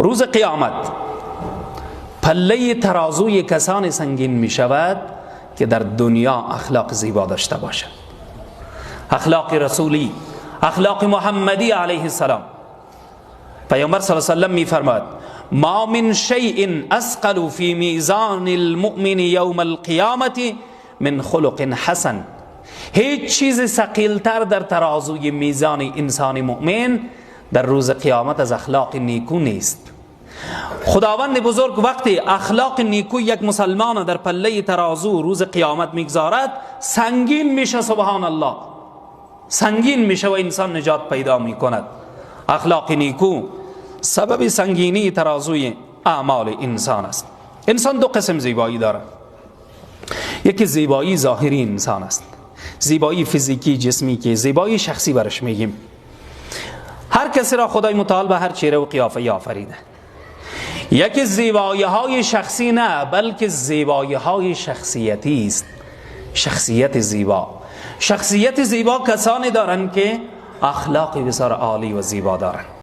روز قیامت پله ترازوی کسان سنگین می شود که در دنیا اخلاق زیبا داشته باشد، اخلاق رسولی، اخلاق محمدی علیه السلام. پیامبر صلی الله علیه وسلم می فرماید: ما من شیء اثقل فی میزان المؤمن یوم القیامت من خلق حسن. هیچ چیز ثقیلتر در ترازوی میزان انسان مؤمن در روز قیامت از اخلاق نیکو نیست. خداوند بزرگ وقتی اخلاق نیکو یک مسلمان در پله ترازو روز قیامت میگذارد، سنگین میشه. سبحان الله، سنگین میشه و انسان نجات پیدا میکند. اخلاق نیکو سبب سنگینی ترازوی اعمال انسان است. انسان دو قسم زیبایی دارد. یکی زیبایی ظاهری انسان است، زیبایی فیزیکی جسمی که زیبایی شخصی برش میگیم. هر کسی را خدای متعال به هر چهره و قیافه آفریده. یکی زیبایی های شخصی نه، بلکه زیبایی های شخصیتی است. شخصیت زیبا، شخصیت زیبا کسانی دارند که اخلاق بسیار عالی و زیبا دارند.